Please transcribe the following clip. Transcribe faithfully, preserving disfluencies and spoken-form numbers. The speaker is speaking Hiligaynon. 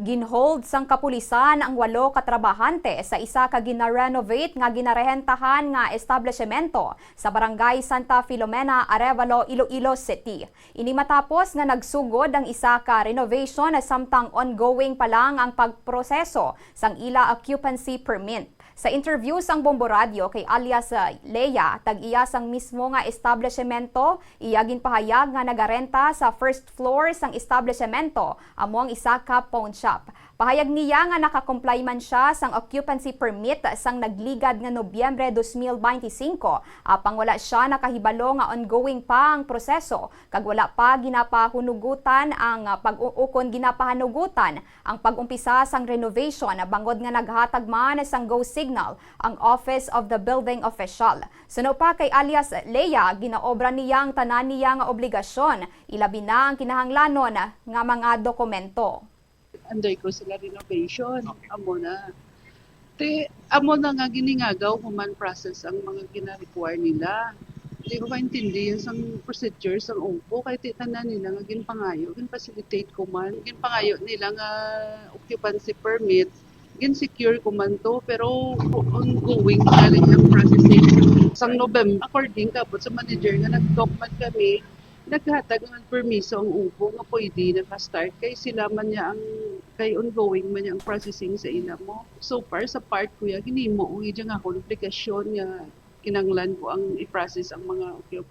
Ginhold sang kapulisan ang walo ka trabahante sa isa ka gina-renovate nga ginarehentahan nga establishmento sa Barangay Santa Filomena, Arevalo, Iloilo City. Ini matapos nga nagsugod ang isa ka renovation samtang ongoing pa lang ang pagproseso sang ila occupancy permit. Sa interview sang Bombo Radyo kay alias, uh, Lea, tag-iya sang mismo nga establishmento, iya ginpahayag nga nagarenta sa first floor sang establishmento, amo ang isa ka pawn shop. Pahayag niya nga naka-comply man siya sang occupancy permit sang nagligad nga Nobyembre dos mil beintisinko, apang wala siya nakahibalo nga ongoing pa ang proseso kag wala pa ginapahunugutan ang, uh, pag-u-, ukon ginapahanugutan ang pag-umpisa sang renovation, bangod nga naghatag man sang go signal ang Office of the Building Official. Suno pa kay alias Lea, ginaobra niya ang tanan niya nga obligasyon, ilabi na ang kinahanglanon nga mga dokumento. Undergo sila renovation. Amo na. Ti, amo na nga giningagaw human process ang mga gina-require nila. Di ko kaintindi yan sang procedure sang OPO, kay ti tanan nila nga ginpangayo, gin-facilitate ko man, ginpangayo nila nga occupancy permit, gin-secure ko man to, pero ongoing pa rin ang processing. Sang November, according kabot sa manager nga nag-talk man kami, naghatag man permiso ang OPO nga pwede naka-start kay sila man niya ang, kay ongoing man niya ang processing sa ila mo. So far, sa part ko ya, ginimo ko gid ang akong obligasyon nga kinanglan ko ang i-process ang mga occup-,